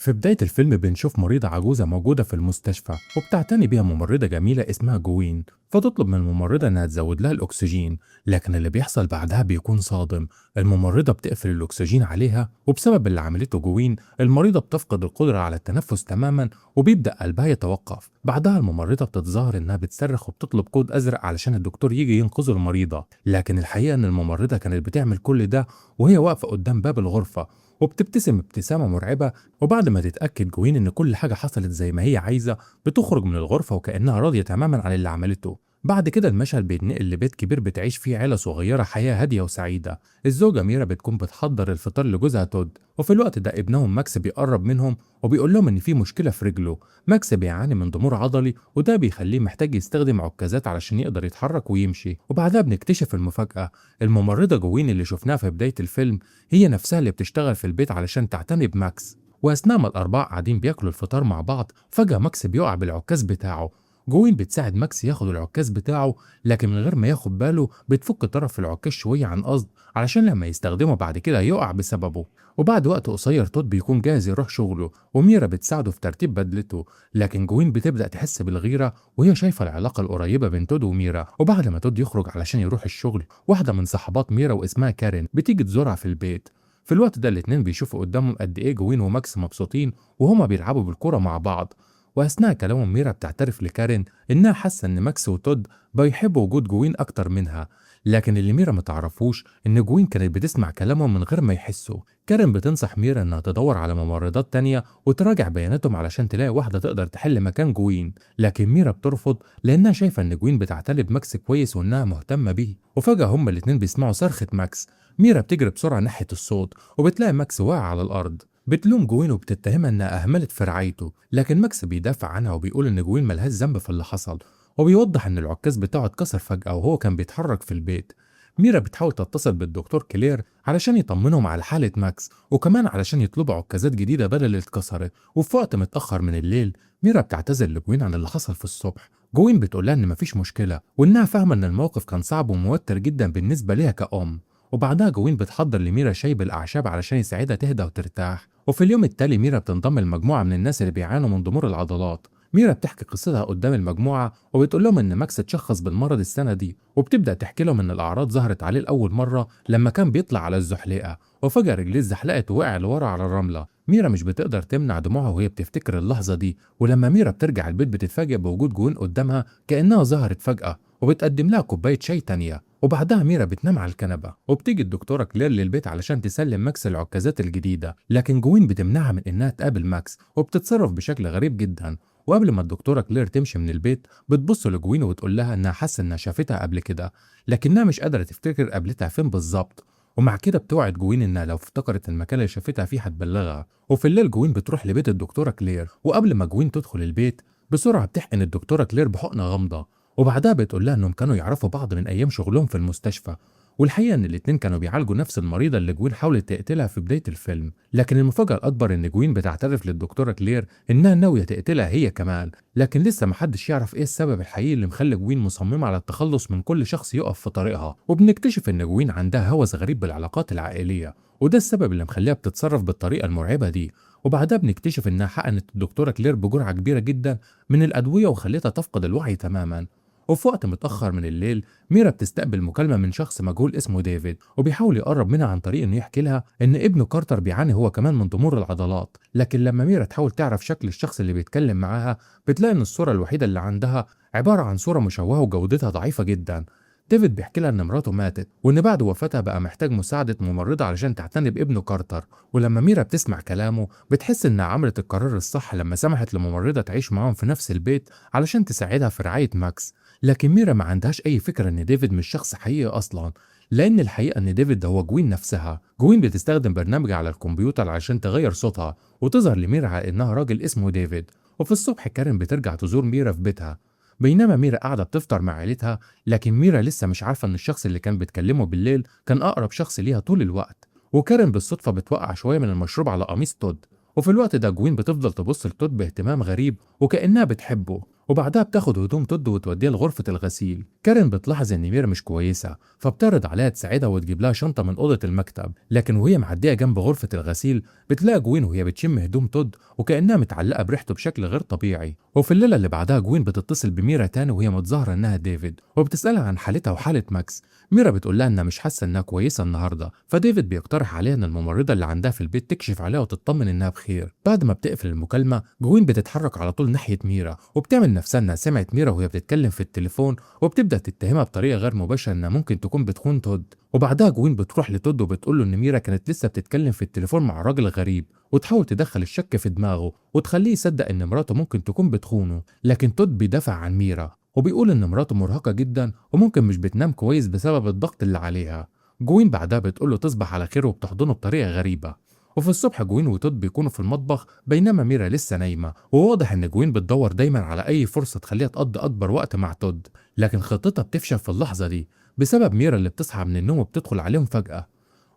في بداية الفيلم بنشوف مريضة عجوزة موجودة في المستشفى وبتعتني بيها ممرضة جميلة اسمها جوين، فتطلب من الممرضة انها تزود لها الأكسجين، لكن اللي بيحصل بعدها بيكون صادم. الممرضة بتقفل الأكسجين عليها، وبسبب اللي عملته جوين المريضة بتفقد القدرة على التنفس تماما وبيبدأ قلبها يتوقف. بعدها الممرضة بتتظاهر انها بتصرخ وبتطلب كود أزرق علشان الدكتور يجي ينقذ المريضة، لكن الحقيقة ان الممرضة كانت بتعمل كل ده وهي واقفة قدام باب الغرفة وبتبتسم ابتسامة مرعبة. وبعد ما تتأكد جوين إن كل حاجة حصلت زي ما هي عايزة بتخرج من الغرفة وكأنها راضية تماما عن اللي عملته. بعد كده المشهد بيتنقل لبيت كبير بتعيش فيه عيلة صغيرة حياة هادية وسعيدة. الزوجة ميرا بتكون بتحضر الفطار لجوزها تود، وفي الوقت ده ابنهم ماكس بيقرب منهم وبيقول لهم إن في مشكلة في رجله. ماكس بيعاني من ضمور عضلي وده بيخليه محتاج يستخدم عكازات علشان يقدر يتحرك ويمشي. وبعدها بنكتشف المفاجأة، الممرضة جوين اللي شفناها في بداية الفيلم هي نفسها اللي بتشتغل في البيت علشان تعتني بماكس. وأثناء ما الأربعة قاعدين بياكلوا الفطار مع بعض فجأة ماكس بيقع بالعكاز بتاعه. جوين بتساعد ماكس ياخد العكاز بتاعه، لكن من غير ما ياخد باله بتفك طرف العكاز شوية عن قصد علشان لما يستخدمه بعد كده يقع بسببه. وبعد وقت قصير تود بيكون جاهز يروح شغله وميرا بتساعده في ترتيب بدلته، لكن جوين بتبدأ تحس بالغيرة وهي شايفة العلاقة القريبة بين تود وميرا. وبعد ما تود يخرج علشان يروح الشغل، واحدة من صحبات ميرا واسمها كارين بتيجي تزورها في البيت. في الوقت ده الاتنين بيشوفوا قدامهم قد ايه جوين وماكس مبسوطين وهما بيلعبوا بالكرة مع بعض. وأثناء كلامهم ميرا بتعترف لكارين إنها حاسة إن ماكس وتود بيحبوا وجود جوين أكتر منها، لكن اللي ميرا متعرفوش إن جوين كانت بتسمع كلامهم من غير ما يحسوا. كارين بتنصح ميرا إنها تدور على ممرضات تانية وتراجع بياناتهم علشان تلاقي واحدة تقدر تحل مكان جوين، لكن ميرا بترفض لأنها شايفة إن جوين بتعتني بماكس كويس وإنها مهتمة بيه. وفجأة هما الاتنين بيسمعوا صرخة ماكس. ميرا بتجري بسرعة ناحية الصوت وبتلاقي ماكس واقع على الأرض. بتلوم جوين وبتتهمها انها اهملت في رعايته، لكن ماكس بيدافع عنها وبيقول ان جوين ملهاش ذنب في اللي حصل، وبيوضح ان العكاز بتاعه اتكسر فجأة وهو كان بيتحرك في البيت. ميرا بتحاول تتصل بالدكتور كلير علشان يطمنهم على حالة ماكس، وكمان علشان يطلبوا عكازات جديدة بدل اللي اتكسرت. وفي وقت متأخر من الليل ميرا بتعتذر لجوين عن اللي حصل في الصبح. جوين بتقول لها ان مفيش مشكلة وانها فاهمة ان الموقف كان صعب وموتر جدا بالنسبة ليها كأم. وبعدها جوين بتحضر لميرا شاي بالأعشاب علشان يساعدها تهدى وترتاح. وفي اليوم التالي ميرا بتنضم لمجموعة من الناس اللي بيعانوا من ضمور العضلات. ميرا بتحكي قصتها قدام المجموعة وبتقول لهم إن ماكس اتشخص بالمرض السنة دي، وبتبدأ تحكي لهم إن الأعراض ظهرت عليه لأول مرة لما كان بيطلع على الزحليقة وفجأة رجليه اتزحلقت ووقع لورا على الرملة. ميرا مش بتقدر تمنع دموعها وهي بتفتكر اللحظة دي. ولما ميرا بترجع البيت بتتفاجئ بوجود جوين قدامها كأنها ظهرت فجأة، وبتقدم لها كوباية شاي تانية. وبعدها ميرا بتنام على الكنبة، وبتيجي الدكتورة كلير للبيت علشان تسلم ماكس العكازات الجديدة، لكن جوين بتمنعها من إنها تقابل ماكس وبتتصرف بشكل غريب جدا. وقبل ما الدكتورة كلير تمشي من البيت بتبص لجوين وتقول لها إنها حاسة إنها شافتها قبل كده، لكنها مش قادرة تفتكر قابلتها فين بالظبط. ومع كده بتوعد جوين إنها لو افتكرت المكان اللي شافتها فيه هتبلغها. وفي الليل جوين بتروح لبيت الدكتورة كلير، وقبل ما جوين تدخل البيت بسرعة بتحقن الدكتورة كلير بحقنة غامضة، وبعدها بتقول لها انهم كانوا يعرفوا بعض من ايام شغلهم في المستشفى. والحقيقه ان الاتنين كانوا بيعالجوا نفس المريضه اللي جوين حاولت تقتلها في بدايه الفيلم. لكن المفاجاه الاكبر ان جوين بتعترف للدكتوره كلير انها ناويه تقتلها هي كمان، لكن لسه محدش يعرف ايه السبب الحقيقي اللي مخلي جوين مصممه على التخلص من كل شخص يقف في طريقها. وبنكتشف ان جوين عندها هوس غريب بالعلاقات العائليه، وده السبب اللي مخليها بتتصرف بالطريقه المرعبه دي. وبعدها بنكتشف انها حقنت الدكتوره كلير بجرعه كبيره جدا من الادويه وخلتها تفقد الوعي تماما. وفي وقت متأخر من الليل ميرا بتستقبل مكالمة من شخص مجهول اسمه ديفيد، وبيحاول يقرب منها عن طريق انه يحكي لها ان ابنه كارتر بيعاني هو كمان من ضمور العضلات. لكن لما ميرا تحاول تعرف شكل الشخص اللي بيتكلم معاها بتلاقي ان الصورة الوحيدة اللي عندها عبارة عن صورة مشوهة وجودتها ضعيفة جدا. ديفيد بيحكي لها ان مراته ماتت وان بعد وفاتها بقى محتاج مساعدة ممرضة علشان تعتني بابنه كارتر. ولما ميرا بتسمع كلامه بتحس انها عملت القرار الصح لما سمحت لممرضة تعيش معاهم في نفس البيت علشان تساعدها في رعاية ماكس. لكن ميرا ما عندهاش أي فكرة إن ديفيد مش شخص حقيقي أصلا، لأن الحقيقة إن ديفيد ده هو جوين نفسها. جوين بتستخدم برنامج على الكمبيوتر علشان تغير صوتها وتظهر لميرا على إنها راجل اسمه ديفيد. وفي الصبح كارين بترجع تزور ميرا في بيتها، بينما ميرا قاعدة بتفطر مع عيلتها، لكن ميرا لسه مش عارفة إن الشخص اللي كان بتكلمه بالليل كان أقرب شخص ليها طول الوقت. وكارين بالصدفة بتوقع شوية من المشروب على قميص تود. وفي الوقت ده جوين بتفضل تبص لتود باهتمام غريب وكأنها بتحبه. وبعدها بتاخد هدوم تود وتوديها لغرفة الغسيل. كارين بتلاحظ ان ميرا مش كويسة، فبتعرض عليها تساعدها وتجيب لها شنطة من أوضة المكتب. لكن وهي معدية جنب غرفة الغسيل بتلاقي جوين وهي بتشم هدوم تود وكأنها متعلقة بريحته بشكل غير طبيعي. وفي الليلة اللي بعدها جوين بتتصل بميرا تاني وهي متظاهرة انها ديفيد، وبتسألها عن حالتها وحالة ماكس. ميرا بتقول لها انها مش حاسة انها كويسة النهاردة، فديفيد بيقترح عليها ان الممرضة اللي عندها في البيت تكشف عليها وتطمن انها بخير. بعد ما بتقفل المكالمة جوين بتتحرك على طول ناحية ميرا، وبتعمل نفسها انها سمعت ميرا وهي بتتكلم في التليفون، وبتبدأ تتهمها بطريقة غير مباشرة انها ممكن تكون بتخون تود. وبعدها جوين بتروح لتود وبتقول له ان ميرا كانت لسه بتتكلم في التليفون مع راجل غريب، وتحاول تدخل الشك في دماغه وتخليه يصدق ان مراته ممكن تكون بتخونه. لكن تود بيدافع عن ميرا وبيقول ان مراته مرهقة جدا وممكن مش بتنام كويس بسبب الضغط اللي عليها. جوين بعدها بتقول له تصبح على خير وبتحضنه بطريقة غريبة. وفي الصبح جوين وتود بيكونوا في المطبخ بينما ميرا لسه نايمة، وواضح ان جوين بتدور دايما على اي فرصة تخليها تقضي اكبر وقت مع تود. لكن خطتها بتفشل في اللحظة دي بسبب ميرا اللي بتصحى من النوم وبتدخل عليهم فجأة.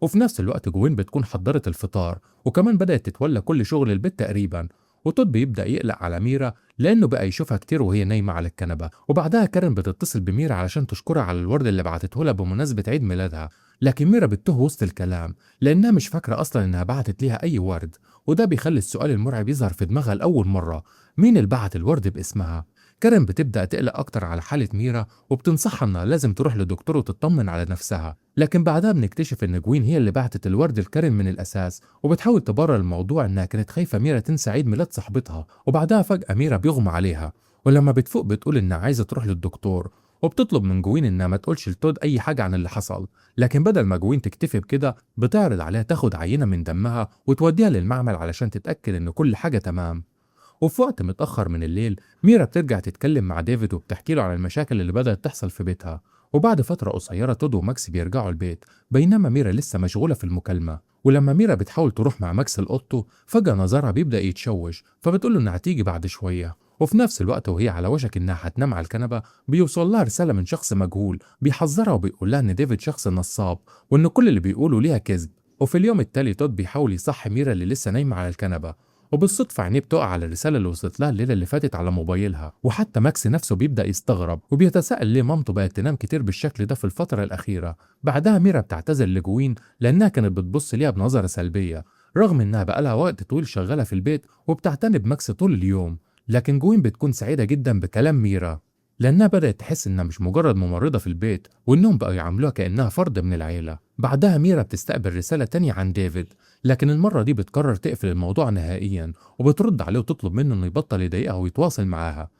وفي نفس الوقت جوين بتكون حضرت الفطار وكمان بدأت تتولى كل شغل البيت تقريبا. وتود بيبدأ يقلق على ميرا لأنه بقى يشوفها كتير وهي نايمة على الكنبة. وبعدها كارين بتتصل بميرا علشان تشكرها على الورد اللي بعتته لها بمناسبة عيد ميلادها، لكن ميرا بتتوه وسط الكلام لأنها مش فاكرة أصلا إنها بعتت ليها أي ورد. وده بيخلي السؤال المرعب يظهر في دماغها لأول مرة، مين اللي بعت الورد باسمها؟ كارين بتبدأ تقلق أكتر على حالة ميرا وبتنصحها إنها لازم تروح لدكتور وتطمن على نفسها. لكن بعدها بنكتشف إن جوين هي اللي بعتت الورد لكارين من الأساس، وبتحاول تبرر الموضوع إنها كانت خايفة ميرا تنسى عيد ميلاد صاحبتها. وبعدها فجأة ميرا بيغمى عليها، ولما بتفوق بتقول إنها عايزة تروح للدكتور، وبتطلب من جوين إنها ما تقولش لتود أي حاجة عن اللي حصل. لكن بدل ما جوين تكتفي بكده بتعرض عليها تاخد عينة من دمها وتوديها للمعمل علشان تتأكد إن كل حاجة تمام. وفي وقت متأخر من الليل ميرا بترجع تتكلم مع ديفيد وبتحكي له عن المشاكل اللي بدأت تحصل في بيتها. وبعد فترة قصيرة تود وماكس بيرجعوا البيت بينما ميرا لسه مشغولة في المكالمة. ولما ميرا بتحاول تروح مع ماكس لأوضته فجأة نظرها بيبدأ يتشوش، فبتقول له إنها هتيجي بعد شوية. وفي نفس الوقت وهي على وشك إنها هتنام على الكنبة بيوصل لها رسالة من شخص مجهول بيحذرها وبيقول لها إن ديفيد شخص نصاب وإن كل اللي بيقوله ليها كذب. وفي اليوم التالي تود بيحاول يصحي ميرا اللي لسه نايمة على الكنبة، وبالصدفة عينيه بتقع على الرسالة اللي وصلت لها الليلة اللي فاتت على موبايلها. وحتى ماكس نفسه بيبدأ يستغرب وبيتساءل ليه مامته بقت تنام كتير بالشكل ده في الفترة الأخيرة. بعدها ميرا بتعتذر لجوين لأنها كانت بتبص ليها بنظرة سلبية رغم إنها بقالها وقت طويل شغالة في البيت وبتعتني بماكس طول اليوم. لكن جوين بتكون سعيدة جدا بكلام ميرا لأنها بدأت تحس إنها مش مجرد ممرضة في البيت وإنهم بقوا يعاملوها كأنها فرد من العيلة. بعدها ميرا بتستقبل رسالة تانية عن ديفيد، لكن المرة دي بتقرر تقفل الموضوع نهائيا وبترد عليه وتطلب منه إنه يبطل يضايقها ويتواصل معاها.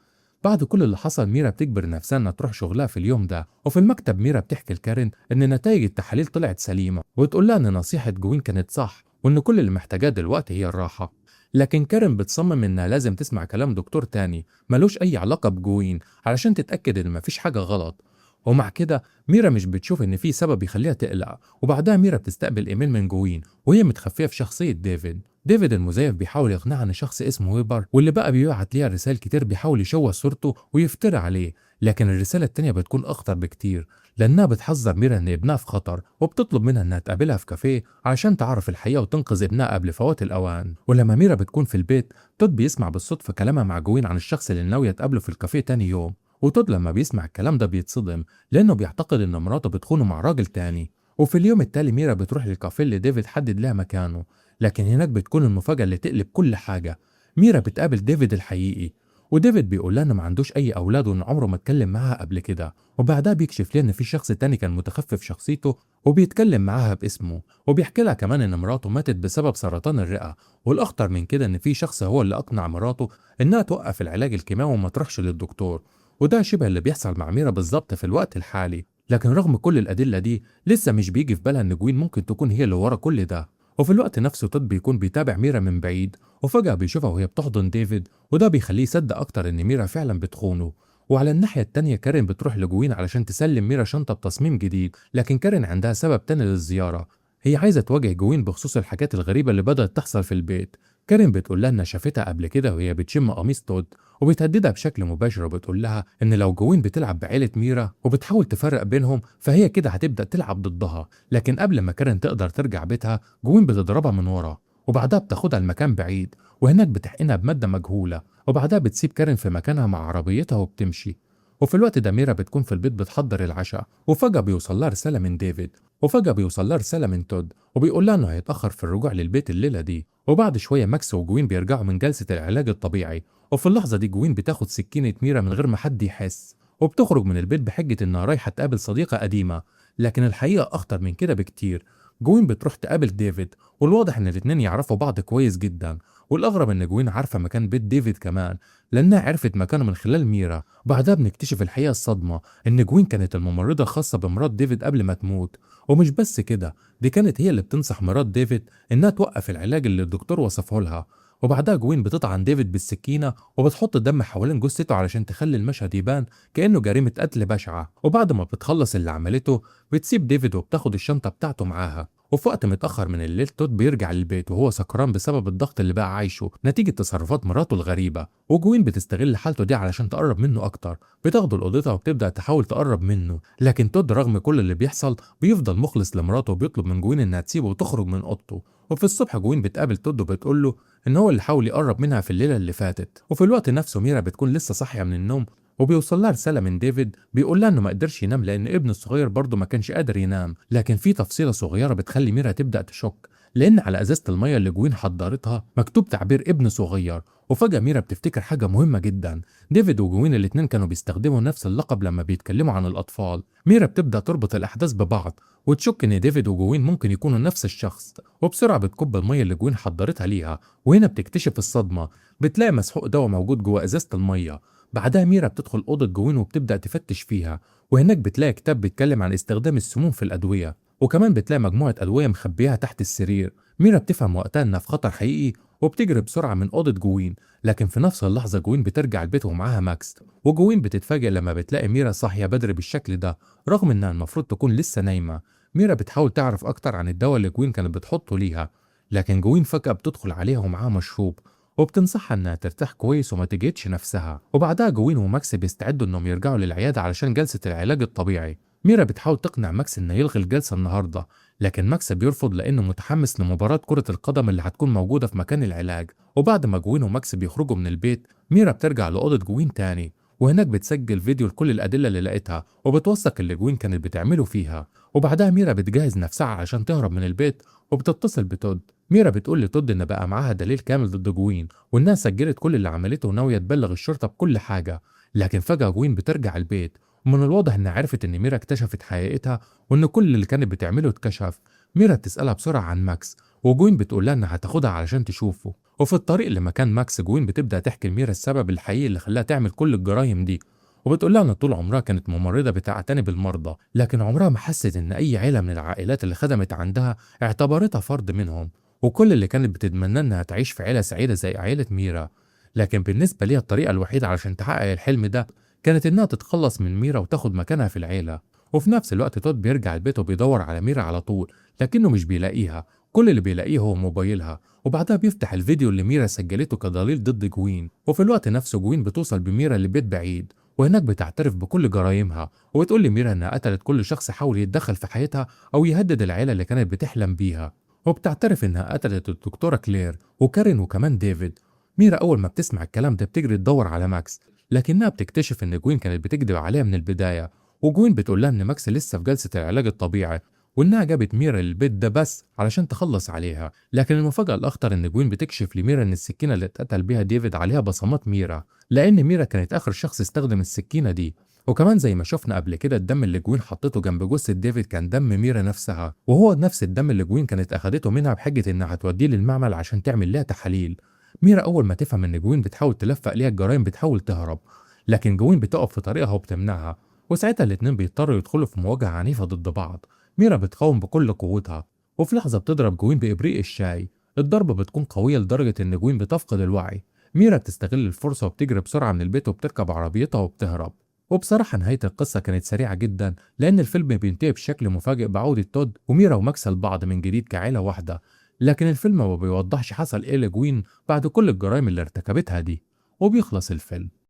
بعد كل اللي حصل ميرا بتجبر نفسها إنها تروح شغلها في اليوم ده. وفي المكتب ميرا بتحكي لكارين إن نتائج التحاليل طلعت سليمة وتقول لها إن نصيحة جوين كانت صح وإن كل اللي محتاجاه دلوقتي هي الراحة. لكن كارين بتصمم إنها لازم تسمع كلام دكتور تاني ملوش أي علاقة بجوين علشان تتأكد إن مفيش حاجة غلط. ومع كده ميرا مش بتشوف إن في سبب يخليها تقلق. وبعدها ميرا بتستقبل إيميل من جوين وهي متخفية في شخصية ديفيد. ديفيد المزيف بيحاول يقنعها إن شخص اسمه ويبر واللي بقى بيبعت ليها رسائل كتير بيحاول يشوه صورته ويفتري عليه. لكن الرسالة التانية بتكون أخطر بكتير لأنها بتحذر ميرا إن ابنها في خطر وبتطلب منها إنها تقابلها في كافيه عشان تعرف الحقيقة وتنقذ ابنها قبل فوات الأوان. ولما ميرا بتكون في البيت تود بيسمع بالصدفة كلامها مع جوين عن الشخص اللي ناوية تقابله في الكافيه تاني يوم. وتود لما بيسمع الكلام ده بيتصدم لأنه بيعتقد إن مراته بتخونه مع راجل تاني. وفي اليوم التالي ميرا بتروح للكافيه اللي ديفيد حدد لها مكانه، لكن هناك بتكون المفاجأة اللي تقلب كل حاجة. ميرا بتقابل ديفيد الحقيقي وديفيد بيقول لها انه ما عندوش اي اولاد وان عمره ما اتكلم معاها قبل كده. وبعدها بيكشف لها ان في شخص تاني كان متخفف شخصيته وبيتكلم معاها باسمه، وبيحكي لها كمان ان مراته ماتت بسبب سرطان الرئة، والاخطر من كده ان في شخص هو اللي اقنع مراته انها توقف العلاج الكيماوي وما تروحش للدكتور. وده شبه اللي بيحصل مع ميرا بالظبط في الوقت الحالي. لكن رغم كل الادلة دي لسه مش بيجي في بالها ان جوين ممكن تكون هي اللي ورا كل ده. وفي الوقت نفسه تود بيكون بيتابع ميرا من بعيد وفجأة بيشوفها وهي بتحضن ديفيد، وده بيخليه يصدق أكتر إن ميرا فعلا بتخونه. وعلى الناحية التانية كارين بتروح لجوين علشان تسلم ميرا شنطة بتصميم جديد، لكن كارين عندها سبب تاني للزيارة، هي عايزة تواجه جوين بخصوص الحاجات الغريبة اللي بدأت تحصل في البيت. كارين بتقول لها إنها شافتها قبل كده وهي بتشم قميص تود، وبتهددها بشكل مباشر وبتقول لها إن لو جوين بتلعب بعيلة ميرا وبتحاول تفرق بينهم فهي كده هتبدأ تلعب ضدها. لكن قبل ما كارين تقدر ترجع بيتها جوين بتضربها من ورا، وبعدها بتاخدها لمكان بعيد، وهناك بتحقنها بمادة مجهولة، وبعدها بتسيب كارين في مكانها مع عربيتها وبتمشي. وفي الوقت ده ميرا بتكون في البيت بتحضر العشاء، وفجأة بيوصل لها رسالة من ديفيد، وفجأة بيوصل لها رسالة من تود وبيقول لها إنه هيتأخر في الرجوع للبيت الليلة دي. وبعد شوية ماكس وجوين بيرجعوا من جلسة العلاج الطبيعي، وفي اللحظة دي جوين بتاخد سكينة ميرا من غير ما حد يحس، وبتخرج من البيت بحجة إنها رايحة تقابل صديقة قديمة، لكن الحقيقة أخطر من كده بكتير. جوين بتروح تقابل ديفيد، والواضح إن الاتنين يعرفوا بعض كويس جدا، والأغرب إن جوين عارفة مكان بيت ديفيد كمان لأنها عرفت مكانه من خلال ميرا. بعدها بنكتشف الحقيقة الصدمة إن جوين كانت الممرضة الخاصة بمرات ديفيد قبل ما تموت، ومش بس كده، دي كانت هي اللي بتنصح مرات ديفيد إنها توقف العلاج اللي الدكتور وصفه لها. وبعدها جوين بتطعن ديفيد بالسكينة وبتحط دم حوالين جثته علشان تخلي المشهد يبان كأنه جريمة قتل بشعة. وبعد ما بتخلص اللي عملته بتسيب ديفيد وبتاخد الشنطة بتاعته معاها. وفي وقت متأخر من الليل تود بيرجع للبيت وهو سكران بسبب الضغط اللي بقى عايشه نتيجة تصرفات مراته الغريبة، وجوين بتستغل حالته دي علشان تقرب منه أكتر، بتاخده لأوضتها وبتبدأ تحاول تقرب منه، لكن تود رغم كل اللي بيحصل بيفضل مخلص لمراته وبيطلب من جوين إنها تسيبه وتخرج من أوضته. وفي الصبح جوين بتقابل تود وبتقول له إن هو اللي حاول يقرب منها في الليلة اللي فاتت. وفي الوقت نفسه ميرا بتكون لسه صاحية من النوم، وبيوصل لها رسالة من ديفيد بيقول لها إنه ما قدرش ينام لأن ابنه الصغير برضه ما كانش قادر ينام. لكن في تفصيلة صغيرة بتخلي ميرا تبدأ تشك، لأن على إزازة المية اللي جوين حضرتها مكتوب تعبير ابن صغير. وفجأة ميرا بتفتكر حاجة مهمة جدا، ديفيد وجوين الاتنين كانوا بيستخدموا نفس اللقب لما بيتكلموا عن الأطفال. ميرا بتبدأ تربط الأحداث ببعض وتشك إن ديفيد وجوين ممكن يكونوا نفس الشخص، وبسرعة بتكب المية اللي جوين حضرتها ليها. وهنا بتكتشف الصدمة، بتلاقي مسحوق دواء موجود جوه إزازة المية. بعدها ميرا بتدخل أوضة جوين وبتبدأ تفتش فيها، وهناك بتلاقي كتاب بيتكلم عن استخدام السموم في الأدوية، وكمان بتلاقي مجموعة أدوية مخبيها تحت السرير. ميرا بتفهم وقتها إنها في خطر حقيقي وبتجري بسرعة من أوضة جوين، لكن في نفس اللحظة جوين بترجع البيت ومعاها ماكس، وجوين بتتفاجئ لما بتلاقي ميرا صاحية بدري بالشكل ده رغم إنها المفروض تكون لسه نايمة. ميرا بتحاول تعرف أكتر عن الدواء اللي جوين كانت بتحطه ليها، لكن جوين فجأة بتدخل عليها ومعاها مشروب وبتنصحها انها ترتاح كويس وما تجهدش نفسها. وبعدها جوين وماكس بيستعدوا انهم يرجعوا للعياده علشان جلسه العلاج الطبيعي. ميرا بتحاول تقنع ماكس انه يلغي الجلسه النهارده، لكن ماكس بيرفض لانه متحمس لمباراه كره القدم اللي هتكون موجوده في مكان العلاج. وبعد ما جوين وماكس بيخرجوا من البيت، ميرا بترجع لاوضه جوين تاني، وهناك بتسجل فيديو لكل الأدلة اللي لقيتها وبتوثق اللي جوين كانت بتعمله فيها. وبعدها ميرا بتجهز نفسها عشان تهرب من البيت وبتتصل بتود. ميرا بتقول لتود إن بقى معاها دليل كامل ضد جوين وإنها سجلت كل اللي عملته وناوية تبلغ الشرطة بكل حاجة. لكن فجأة جوين بترجع البيت، ومن الواضح إنها عرفت إن ميرا اكتشفت حقيقتها وإن كل اللي كانت بتعمله اتكشف. ميرا بتسألها بسرعة عن ماكس، وجوين بتقول لها إنها هتاخدها علشان تشوفه. وفي الطريق لمكان ماكس جوين بتبدأ تحكي لميرا السبب الحقيقي اللي خلاها تعمل كل الجرايم دي، وبتقول لها إن طول عمرها كانت ممرضة بتعتني بالمرضى، لكن عمرها ما حست إن أي عيلة من العائلات اللي خدمت عندها اعتبرتها فرد منهم، وكل اللي كانت بتتمناه إنها تعيش في عيلة سعيدة زي عيلة ميرا. لكن بالنسبة ليها الطريقة الوحيدة علشان تحقق الحلم ده كانت إنها تتخلص من ميرا وتاخد مكانها في العيلة. وفي نفس الوقت تود بيرجع البيت وبيدور على ميرا على طول، لكنه مش بيلاقيها، كل اللي بيلاقيه هو موبايلها. وبعدها بيفتح الفيديو اللي ميرا سجلته كدليل ضد جوين. وفي الوقت نفسه جوين بتوصل بميرا لبيت بعيد، وهناك بتعترف بكل جرايمها وبتقول لميرا انها قتلت كل شخص حاول يتدخل في حياتها او يهدد العيله اللي كانت بتحلم بيها، وبتعترف انها قتلت الدكتوره كلير وكارين وكمان ديفيد. ميرا اول ما بتسمع الكلام ده بتجري تدور على ماكس، لكنها بتكتشف ان جوين كانت بتكذب عليها من البدايه. وجوين بتقول لها ان ماكس لسه في جلسه العلاج الطبيعي وانها جابت ميرا للبيت ده بس علشان تخلص عليها. لكن المفاجأة الأخطر إن جوين بتكشف لميرا إن السكينة اللي اتقتل بيها ديفيد عليها بصمات ميرا، لأن ميرا كانت آخر شخص استخدم السكينة دي. وكمان زي ما شفنا قبل كده الدم اللي جوين حطته جنب جثة ديفيد كان دم ميرا نفسها، وهو نفس الدم اللي جوين كانت أخدته منها بحجة إنها هتوديه للمعمل عشان تعمل لها تحاليل. ميرا أول ما تفهم إن جوين بتحاول تلفق ليها الجرايم بتحاول تهرب، لكن جوين بتقف في طريقها وبتمنعها، وساعتها الاتنين بيضطروا يدخلوا في مواجهة عنيفة ضد بعض. ميرا بتقاوم بكل قوتها، وفي لحظة بتضرب جوين بإبريق الشاي. الضربة بتكون قوية لدرجة إن جوين بتفقد الوعي. ميرا بتستغل الفرصة وبتجري بسرعة من البيت وبتركب عربيتها وبتهرب. وبصراحة نهاية القصة كانت سريعة جدا، لأن الفيلم بينتهي بشكل مفاجئ بعودة تود وميرا وماكس لبعض من جديد كعيلة واحدة، لكن الفيلم ما بيوضحش حصل إيه لجوين بعد كل الجرائم اللي ارتكبتها دي. وبيخلص الفيلم.